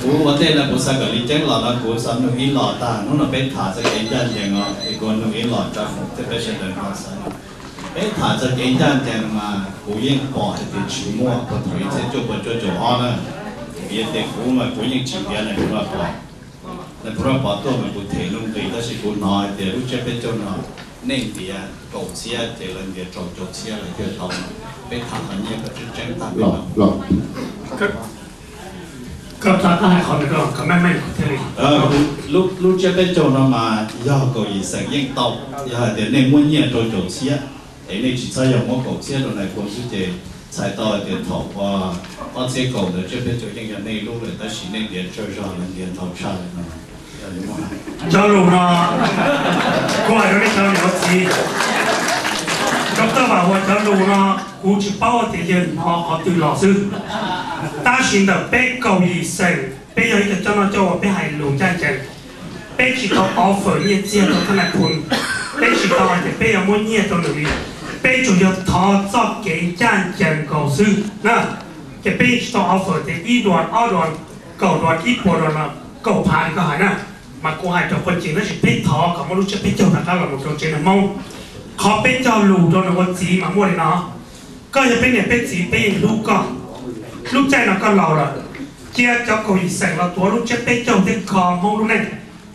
Kuv ua ntej no kuv xav kom Lis Ceeb los no kuv xav nug ib los tag, hnub no peb tham txog kev ncaj ncees os, es kuv nug ib los rau thiab peb sawv daws no xav. Peb tham txog kev ncaj ncees mas kuv yeej pom hais tias tsis muaj puag thaum ib txhiab cuaj puas cuaj caum ob na. Vim tias kuv mas kuv yeej tsis ntiav Nais Phoo Vaj Pov. Nais Phoo Vaj Pov tuaj mas kuv them nuj nqis, tab sis kuv hnov hais tias lub tsiab peb caug no nej ntiav kaum txhiab ces lawv ntiav rau caum txhiab lawm thiaj tau. Peb tham qhov nyiaj koj tseeb tseeb tag peb no. Koj rov qab hais qhov ntawd koj meej meej kuv thiaj li. Lub tsiab peb caug no mas yog kaum yim xeem yeej tau, yog hais tias nej muab nyiaj rau caum txhiab, es nej tsis txhob yog muab kaum txhiab rau Nais Phoo xwb ces txhais tau hais tias thaum ob txhiab kaum ntawd tsiab peb caug yeej yog nej lub lawm, tab sis nej ntiav tsawg zog lawv ntiav ntau tshaj li no. Cov lus no kuv hais rau nej cov niam txiv, rau taj vam uas cov lus no kuv tsis paub tias yawg hnov qhov twg los xwb, tab sis ntawm peb kaum yim xeem peb yog ib co coj noj coj ua, peb hais lus ncaj ncees. Peb tsis tau offer nyiaj txiag rau thab Nais Phoo, peb tsis tau hais tias peb yuav muab nyiaj rau nws li. Peb tsuas yog thov txoj kev ncaj ncees nkaus xwb na. Ces peb yeej tsis tau offer tias ib duas ob duas kaum duas ib puas duas no, kaum phav li koj hais na. Mas kuv hais rau paj cees tab sis peb thov kom muab lub tsiab peb caug rov qab los mus rau tsev neeg Hmoob. Qhov peb cog lus rau nws ua txiv mas muaj li no: koj yog peb niam peb txiv, peb yeej hlub koj. Lub caij no koj laus lawm, cia cov kaum yim xeem los tuav lub tsiab peb caug thiab kho Hmoob lub neej.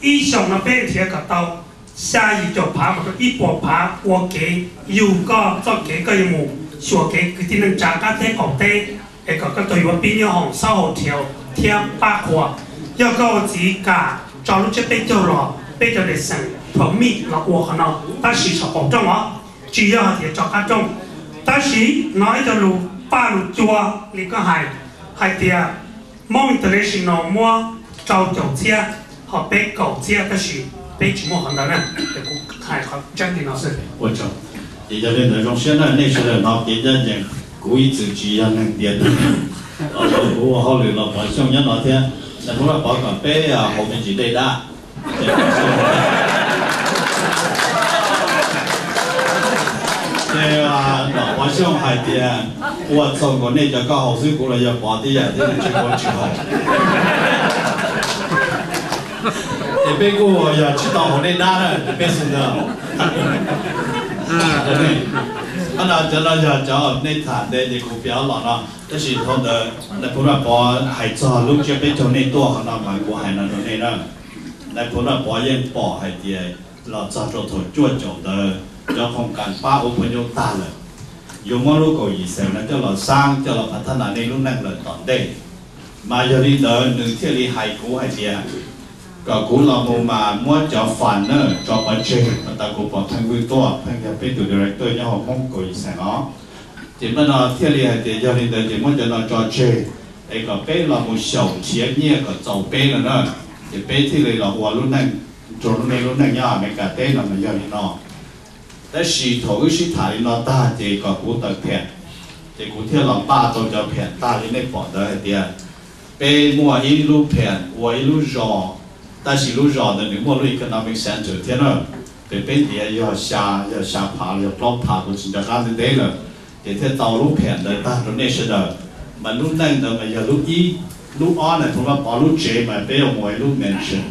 Ib xyoos no peb nrhiav kom tau xya yim caum phav mus rau ib puas phav ua kev yug koj txoj kev koj yuav mus xyuas kev kwv tij neej tsa qab teb qaum teb, es kom koj tau yuav pib nyob hoom xauj hauv thiav thiab pab qhua. Yog koj ua txiv kam tso lub tsiab peb caug los, peb cov niam xeem thov mij los ua qhov no, tab sis saum qaum rooj os, tsis yog hais tias tso qab rooj. Tab sis hnov ib co lus paj lus cua li koj hais, hais tias Hmoob International muab rau caum txhiab, ho peb kaum txhiab, tab sis peb tsis muaj qhov ntawd na. Es kuv hais qhov tseeb li no xwb. Ua tsaug. Ces yog li ntawd zoo siab na, nej sawv daws hnov kev ncaj ncees, kuv ib txwm tsis yog neeg tiav neeg, kuv ua hauj lwm los Pov Xyooj nyob no thiab, nws kuj los pov kom peb haus me ntsis dej dab. Ces nom Pov Xyooj hais tias ua txhaum nkaus nej cov koj haus xwb, kuv los yog Pov tib yam thiab, tsis ua tsis haus. Ces peb kuj yog tsis tau haus dej dab na, peb xwb ntag. Qhov no cov no yog cov nej tham ntev ces kuv piav los no, tab sis dhau ntawd nais phoo Vaj Pov hais txog lub tsiab peb caug nej tuaj qhov no mas kuv hais no rau nej na. Nais phoo Vaj Pov yeej pom hais tias los txog rau thaum cuaj caum ntawd cov khoom kas pab ua phooj ywg tag lawm, yuav muab lub kaum yim xeem no coj los xaab coj los phav thab nas nej lub neej lawm tom ntej. Mas yog li ntawd nws thiaj li hais kuv hais tias kom kuv los mus mas muab cov fund na tso pov tseg, mas tas kuv pom pheej vwj tuaj, pheej yog peb tus director nyob hauv Hmoob kaum yim xeem os. Ces npaj no thiaj li hais tias yog li ntawd ces muab cov no tso tseg, es kom peb los mus xyaum nrhiav nyiaj kom txaus peb no na. Ces peb thiaj li los ua lub neej, rau lub neej, lub neej nyob Amelikas teb no mas yog li no. Tab sis thaum wb sib tham li no tag ces kom kuv tawm phem, ces kuv thiaj los npaj tau cov phem tag li nej pom ntawd hais tias peb muaj ib lub phem ua ib lub zos, tab sis lub zos ntawd nws muaj lub economic center thiab na. Pem peb ntiav yog xya, yog xya phav los yog plaub phav, kuv tsis nco qab ntev ntev lawm. Ces thiaj tau lub phem ntawd tag rau nej sawv daws. Mas lub neej ntawd mas yog lub ib. Lub ob nais phoo Vaj Pov lub tsev mas peb yuav mus ua ib lub mansion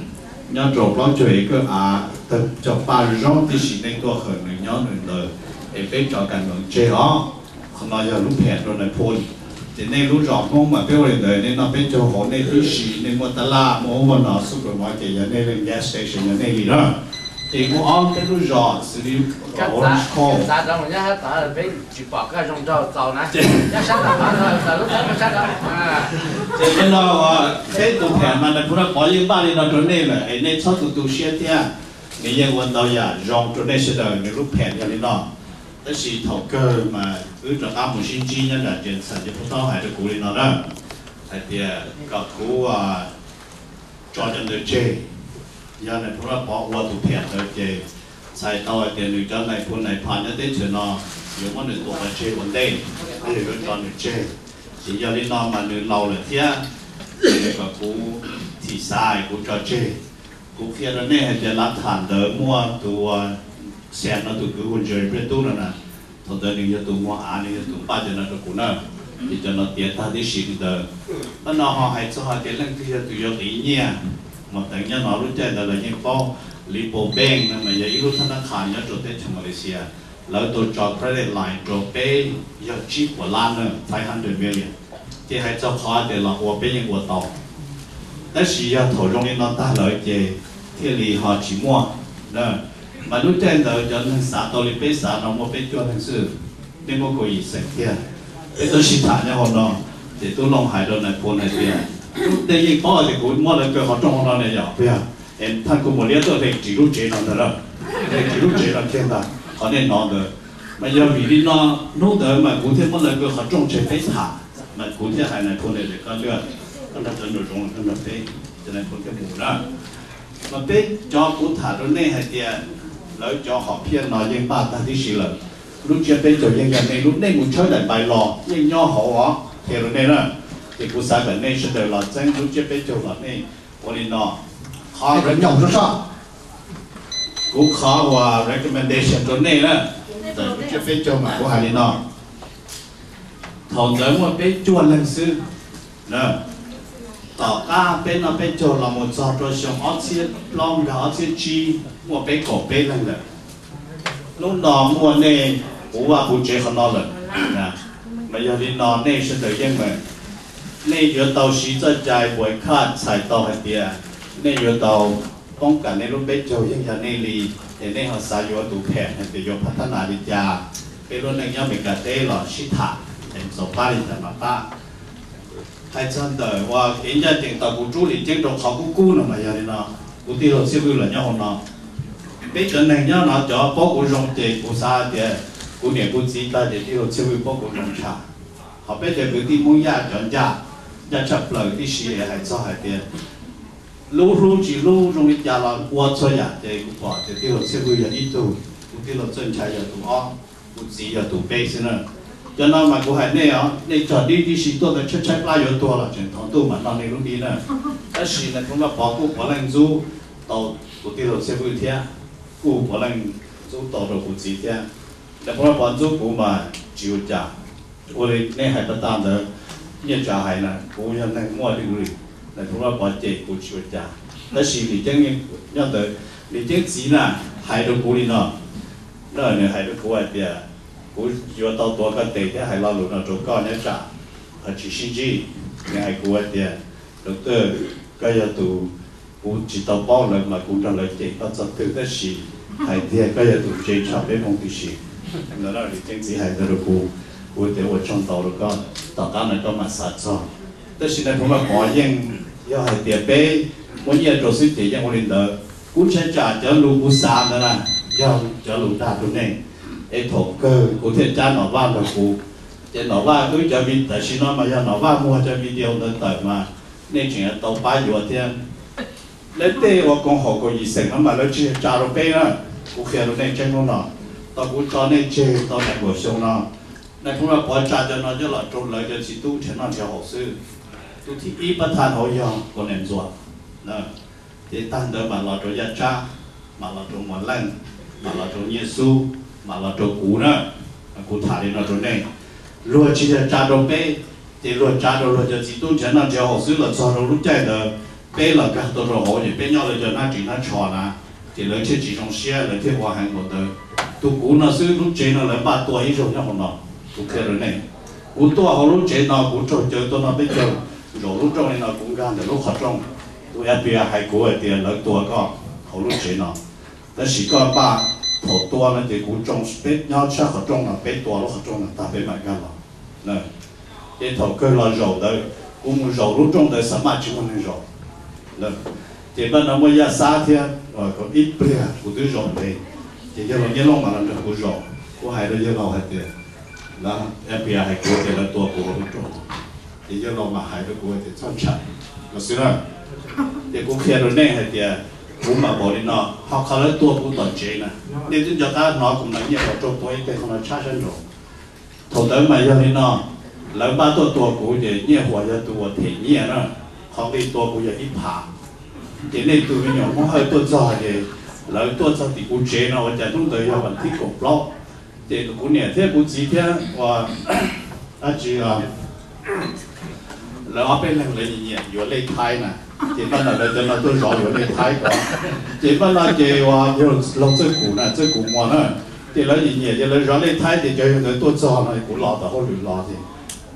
nyob rau plaub caug acre av, tawg cog paj zoo tib si, nej tuaj hawm nws nyob nws ntawd, es peb tso kas nws tseg os. Qhov no yog lub phem rau nais phoo. Ces nej lub zos Hmoob mas peb ua li ntawd, nej noj peb caug hauv nej tib si, nej muaj tab laj muaj ub muaj no, supermarket yog nej li, gas station yog nej li na. Ces muaj ob peb lub zos xws li Orange Cove. Ces no peb tus phem mas nais phoo Vaj Pov yeej npaj li no rau nej lawm es nej txhob tu tu siab thiab. Nws yeej ua ntau yam zoo rau nej sawv daws, nws lub phem yog li no. Tab sis thaum kawg mas wb rov qab mus sib ntsib nyob nram Jensen, ces phub taub hais rau kuv li no na, hais tias kom kuv tso cov ntawd tseg. Yog nais phoo Vaj Pov ua tus phem ntawd ces txhais tau hais tias nws cov nais phoo nais phas nyob teb chaws no yuav muab nws tua pov tseg ua ntej, thiaj yuav tso nws tseg. Ces yog li no mas nws laus lawm thiab, ces kom kuv thim xav kuv tso tseg. Kuv qhia rau nej hais tias lav tham ntawd muaj tus Xees no tus kwv hu Jerry Pliaj Tub no na, thaum ntawd nws yog tus muag av, nws yog tus npaj cov no rau kuv na. Ces cov no tiav tag tib si li ntawd. Pab no ho hais txog hais tias leej twg yog tus yuav qiv nyiaj, mas teev nyob no lub caij ntawd lawv yeej paub. Lipo Bank no mas yog ib lub thab nab qha nyob rau teb chaws Malaysia, lawv tau tso credit line rau peb yog tsib puas lab na, five hundred million. Ces hais txog qhov tias los ua peb yeej ua tau, tab sis yog thaum zoo li no tag lawm ces thiaj li ho tsis muaj. Mas lub caij ntawd cov neeg xav tau li peb xav no muaj peb cuaj leeg xwb, nej muaj kaum yim xeem thiab. Peb tuaj sib tham nyob hauv no, ces tub Looj hais rau nais phoo hais tias, nej yeej paub tias kuv muab lawv kaw qhov rooj hauv no ne yom, puas yog? Es thaj kuv mus liab tuaj hle ris lub tsev no ntag lawm, hle ris lub tsev no kiag ntag, qhov nej hnov ntawd. Mas yog vim li no, hnub ntawd mas kuv thiaj muab lawv kaw qhov rooj tseg peb tham, mas kuv thiaj hais nais phoo tias, koj nrog, koj nrog cov nraum zoov, koj nrog peb, cov nais phoo thiaj mus na. Mas peb cov kuv tham rau nej hais tias lawv cov hom phiaj no yeej npaj tag tib si lawm. Lub tsiab peb caug yeej yog nej lub, nej mus tshawb daim npais los yeej nyob hauv os, qhia rau nej na. Ces kuv xav kom nej sawv daws los txeeb lub tsiab peb caug los nej ua li no. Qhov nyob sab, kuv qhov uas recommendation rau nej na, ntawm lub tsiab peb caug mas kuv hais li no. Thaum ntawd muaj peb cuaj leeg xwb. Tom qab peb noj peb caug los mus txog rau xyoo ob txhiab plaub nkag ob txhiab tsib muaj peb kaum peb leeg lawm. Hnub no muaj nej puv vaj puv tsev qhov no lawm. Mas yog li no nej sawv daws yeej mas, nej yuav tau siv txoj cai boycott, txhais tau hais tias nej yuav tau poob kam nej lub peb caug yeej yog nej li, es nej ho xav yuav tus phem hais tias yuav phab thab nas li cas, peb lub neej nyob Meskas teb los sib tham es txaus pab li cas mam pab. Hais txog ntawm uas kev ncaj ncees tau kuv rub Lis Ceeb rau qhov kub kub no mas yog li no, kuv tij laug Txhiaj Vwj los nyob hauv no. Peb cov neeg nyob no cov paub kuv zoo ces kuv xav tias kuv niam kuv txiv tag ces tij laug Txhiaj Vwj paub kuv zoo tshaj. Ho peb cov kwv tij Hmoob Yaj cov ncaj, ncaj tshaj plaws tib si es hais txog hais tias lub hlub tsis hlub zoo li cas los ua txhua yam ces kuv pom tias tij laug Txhiaj Vwj yog ib tug, kuv tij laug Txawj Nchaiv yog tus ob, kuv txiv yog tus peb xwb na. Cov no mas kuv hais nej os, nej cog dib tib si tuaj ntawd tshaib tshaib plab yuav tuag los tseem thov ntuj mam noj nej lub dib na. Tab sis nais phoo Vaj Pov kuj puav leej ntxub tau kuv tij laug Txhiaj Vwj thiab, kuj puav leej ntxub tau rau kuv txiv thiab. Nais phoo Vaj Pov ntxub kuv mas tsis ua cas. Ua li nej hais pas tas ntawd, Nyiaj Tsav hais na, kuv yog neeg muaj degree, nais phoo Vaj Pov cem kuv tsis ua cas. Tab sis Lis Ceeb nyob ntawd, Lis Ceeb txiv na, hais rau kuv li no, nws hais rau kuv hais tias kuv yuav tau tuav koj tes thiab hais lo lus no rau koj nyob tsam ho tsis sib ntsib. Nws hais kuv hais tias, Doctor, koj yog tus, kuv tsis tau paub lawv mas kuv nrog lawv cem koj txog twg tab sis hais tias koj yog tus ntse tshaj peb Hmoob tib si. Lis Ceeb txiv hais ntawd rau kuv, kuv tias ua tsaug ntau rau koj, tom qab no koj mam xav txog. Tab sis nais phoo Vaj Pov yeej, yog hais tias peb muab nyiaj rau xwb ces yeej ua li ntawd. Kuv ntshai tsam cov lus kuv xav ntawd na yog cov lus dag rau nej. Es thaum kawg kuv thiaj cab Nom Vaj nrog kuv. Ces Nom Vaj wb cov vi, tam sim no mas yog Nom Vaj muag cov video ntawd tawm mas nej tseem tau pab yuav thiab. Lawv tej uas koom haum kaum yim xeem no mas lawv tsis yog tsa rau peb na. Kuv qhia rau nej tseeb hnub no, tau kuv tso nej tseg tau nees nkaum xyoo no, nais phoo Vaj Pov tsa cov no coj los rau lawv cov txiv tub nrhiav noj nrhiav haus xwb. Tus thib ib pab thaj hauv yog Kaus Niam Ntxuam. Ces tag ntawd mam los rau Yaj Tsab, mam los rau Muas Leej, mam los rau Nyiaj Xub, mam los rau kuv na. Kuv tham li no rau nej, luag tsis yog tsa rau peb, ces luag tsa rau luag cov txiv tub nrhiav noj nrhiav haus xwb los txog rau lub caij ntawd peb los nkag tau rau hauv ces peb nyob lawv cov hnab ris hnab tsho na, ces lawv thiaj tsis zoo siab lawv thiaj ua heev npaum ntawd. Tus kuv no xwb lub tsev no lawv npaj tua ib zaug nyob hauv no. Kuv qhia rau nej, kuv tuaj hauv lub tsev no kuv raug cawv tuaj noj peb caug, zaum lub rooj li no kuv nkag ntawm lub qhov rooj. Tus F B I hais kuv hais tias lawv tua koj hauv lub tsev no, tab sis koj npaj, thaum tua no ces kuv tsoo peb nyob sab qhov rooj no peb tua lub qhov rooj no tag peb mam nkag los. Ces thaum kawg los zaum ntawd kuv mus zaum lub rooj ntawd xav maj tsis muaj neeg zaum. Ces npaj no muaj Yaj Xab thiab, ib pliag kuv twb zaum ntev, ces yawg laus Nyiaj Looj mas los nrog kuv zaum. Kuv hais rau yawg laus hais tias, F B I hais kuv tias lawv tua kuv hauv lub rooj. Ces yawg laus mas hais rau kuv hais tias txhob ntshai, los xwb na. Ces kuv qhia rau nej hais tias kuv mas npaum li no, ho qhov lawv tua kuv tom tsev na, nej twb nco qab hnov kuv mas Nyiaj Huas raug tua ib teg qhov no tshab sab nraud. Thaum ntawd mas yog li no, lawv npaj tuaj tua kuv ces Nyiaj Huas yog tus uas them nyiaj na, qhov nqi tua kuv yog ib phav. Ces nej tus me nyuam Hmoob Hawj tuaj txog ces lawv tuaj txog tim kuv tsev no ua cas hnub ntawd yog vas thib kaum plaub. Ces kuv niam thiab kuv txiv thiab ua dab tsi Lawv ob peb leeg lawv nyiam nyiam yuav lej thaib na, ces npaj no lawv cov no tuaj zov yuav lej thaib ko. Ces npaj no ces uas yog laug Txawj Kum na, Txawj Kum Muas na, ces lawv nyiam nyiam ces lawv zov lej thaib ces cov yawg ntawd tuaj txog no kuv los tom hauj lwm los ces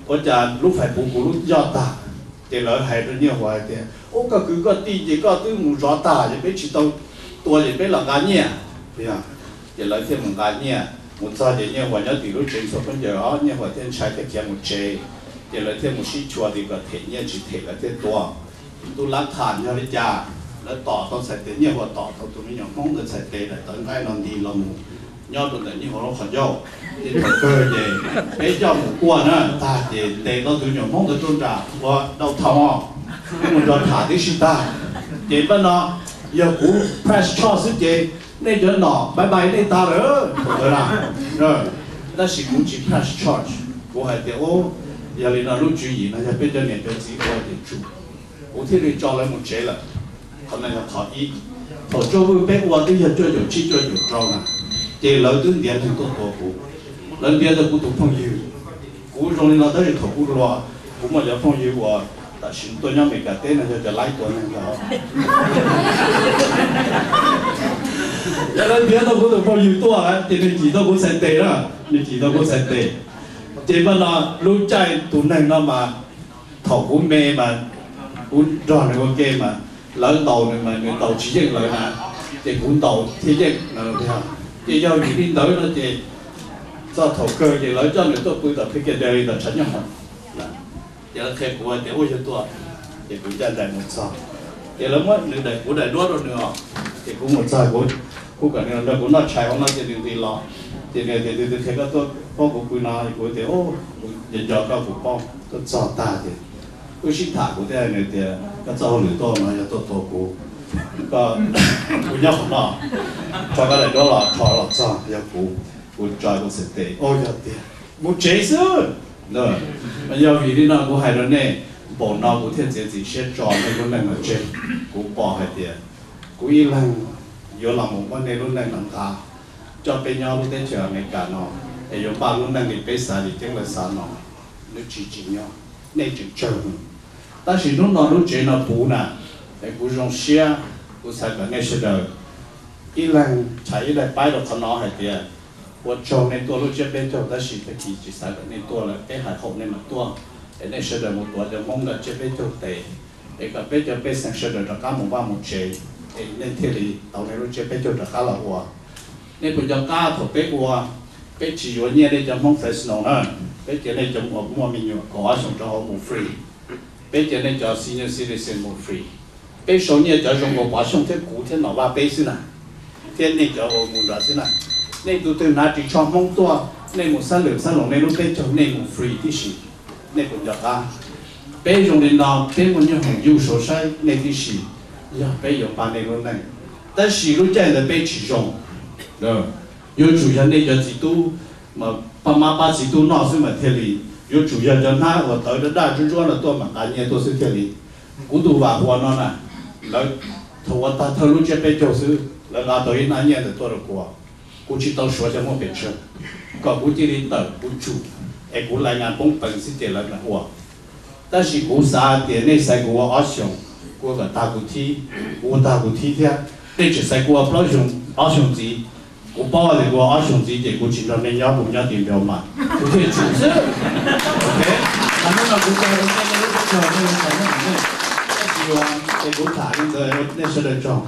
ua cas lub fais puv kuv lub yoj tag. Ces lawv hais rau Nyiaj Huas hais tias, ub, koj kwv koj tij ces koj twb mus zov tag ces peb tsis tau tua ces peb los nqa nyiaj. Ces lawv thiaj mus nqa nyiaj mus txog ces Nyiaj Huas nyob tim lub tsev ntxhua khaub ncaws os, Nyiaj Huas thiaj ntshai thiaj khiav mus tsev. Ces lawv thiaj mus sib tshua tias kom them nyiaj tsis them lawv thiaj tua. Tus lav tham yog li cas, lawv tom tau txhais tes, Nyiaj Huas tom tau tus me nyuam Hmoob ntawd txhais tes daim tawv nqaij no nti los mus nyob rau ntawm Nyiaj Huas lub qhov ncauj. Ces thaum kawg ces peb coj mus kuaj na tag ces ntes tau tus nyuam Hmoob ntawd rau nram ua dau thau, peb mus nrog tham tib si tag. Ces npaj no yog kuv press charge xwb ces nej cov nom bye bye nej tag lawm thaum ntawd na. Tab sis kuv tsis press charge, kuv hais tias, ub, yog li no lub tswv yim no yog peb cov niam cov txiv ua ces tsum, kuv thiaj li tso lawv mus tsev lawm. Qhov no yog qhov ib. Thaum Tsuaj Vwj peb ua twb yog cuaj caum tsib cuaj caum rau na, ces lawv twb ntiav neeg tuaj tua kuv. Lawv ntiav tau kuv tus phooj ywg. Kuv zoo li no tab sis thaum kuv hluas, kuv muaj cov phooj ywg uas tam sim tuaj nyob Amelikas teb no yog cov laib tua neeg ntag. Yog lawv ntiav tau kuv tus phooj ywg tuaj ces nws cim tau kuv txhais tes na, nws cim tau kuv txhais tes. Ces npaj no lub caij tus neeg no mas thaum kuv me mas kuv nrog nws ua ke mas lawv ntaus nws mas nws ntaus tsis yeej lawv na, ces kuv ntaus thiaj yeej na. Ces yog vim li ntawd no ces txog thaum kawg ces lawv coj nws tuaj pw tom Piccadilly tom tshav nyooj hoom. Ces lawv qhia kuv tias ua yog tuaj, ces kuv ncaj nraim mus txog. Ces lawv muab nws daim, kuv daim duab rau nws os, ces kuv mus txog kuv, kuv kom nws nrog kuv noj tshais ua no ces nws nqis los. Ces nws tias, tus twg qhia koj tuaj pab kuv pw no? Kuv tias, kuv nco nco koj kuv pab. Tuaj txog tag ces wb sib tham, kuv thiaj hais nws tias koj txoj hauj lwm tuaj no yog tuaj tua kuv, koj, kuv nyob qhov no, rho koj daim duab los, rho los txog yog kuv, kuv tso kuv txhais tes, o, yog tiag, mus tsev xwb. Mas yog vim li no kuv hais rau nej, npaum no kuv thiaj txiav txim siab tso nej lub neej no tseg. Kuv pom hais tias kuv ib leeg yuav los mus muab nej lub neej no nqa, coj peb nyob lub teb chaws Amelikas no, es yuav npaj lub neej li peb xav li Ceeb lawv xav no, nws tsis tsim nyog, nej tseem tsawg. Tab sis hnub no lub tsev no puv na, es kuv zoo siab, kuv xav kom nej sawv daws ib leeg tshais ib daim paib rau qhov no hais tias ua tsaug nej tuaj lub tsiab peb caug, tab sis tag kis tsis xav kom nej tuaj lawm, peb hais haum nej mam tuaj, es nej sawv daws mus tuav cov Hmoob ntawm tsiab peb caug tes, es kom peb cov pej xeem sawv daws rov qab mus vaj mus tsev, es nej thiaj li tau nej lub tsiab peb caug rov qab los ua. Nej puas nco qab thaum peb ua, peb tsis yuav nyiaj nej cov Hmoob Fresno na, peb cia nej cov uas muaj me nyuam kaum ob xyoos rov hauv mus free, peb cia nej cov senior citizen mus free. Peb sau nyiaj cov zoo nkaus Pov Xyooj thiab kuv thiab Nom Vaj peb xwb na, thiab nej cov uas mus nrad xwb na. Nej tus twg hnav ris tsho Hmoob tuaj, nej mus xab lwm xab loos nej lub teb chaws nej mus free tib si. Nej puas nco qab? Peb zoo li no peb muaj nyooj hoom yuj saud saib nej tib si, yog peb yuav npaj nej lub neej. Tab sis lub caij ntawd peb tsis zoo. Yuav tsum yog nej cov txiv tub, pab mab pab txiv tub noj xwb mas thiaj li. Yuav tsum yog cov hnab uas tawv daj daj ntsuab ntsuab no tuaj mam nqa nyiaj tuaj xwb thiaj li. Kuv tus vam huas no na, lawv thaum ua tag thawj lub tsiab peb caug xwb lawv nqa tau ib hnab nyiaj ntawd tuaj rau kuv, kuv tsis tau suav cov muaj pes tsawg, kom kuv cia li tawm kuv tsum, es kuv lais nas poob peev xwb ces lawv mam ua. Tab sis kuv xav tias nej xaiv kuv ua ob xyoos, kuv ua kom tag kuv thib, kuv ua tag kuv thib thiab. Nej tseem xaiv kuv ua plaub xyoos, ob xyoos ntxiv, kuv paub tias kuv ua ob xyoos ntxiv ces kuv tsis nrog nej nyob, kuv nyob tim Nplog mas kuv thiaj tsum xwb. Ok, hnub no kuv tso rau nej, nej lub teb chaws nej ua tau nej, tab sis ua, es kuv tham li ntawd, nej sawv daws tsaug.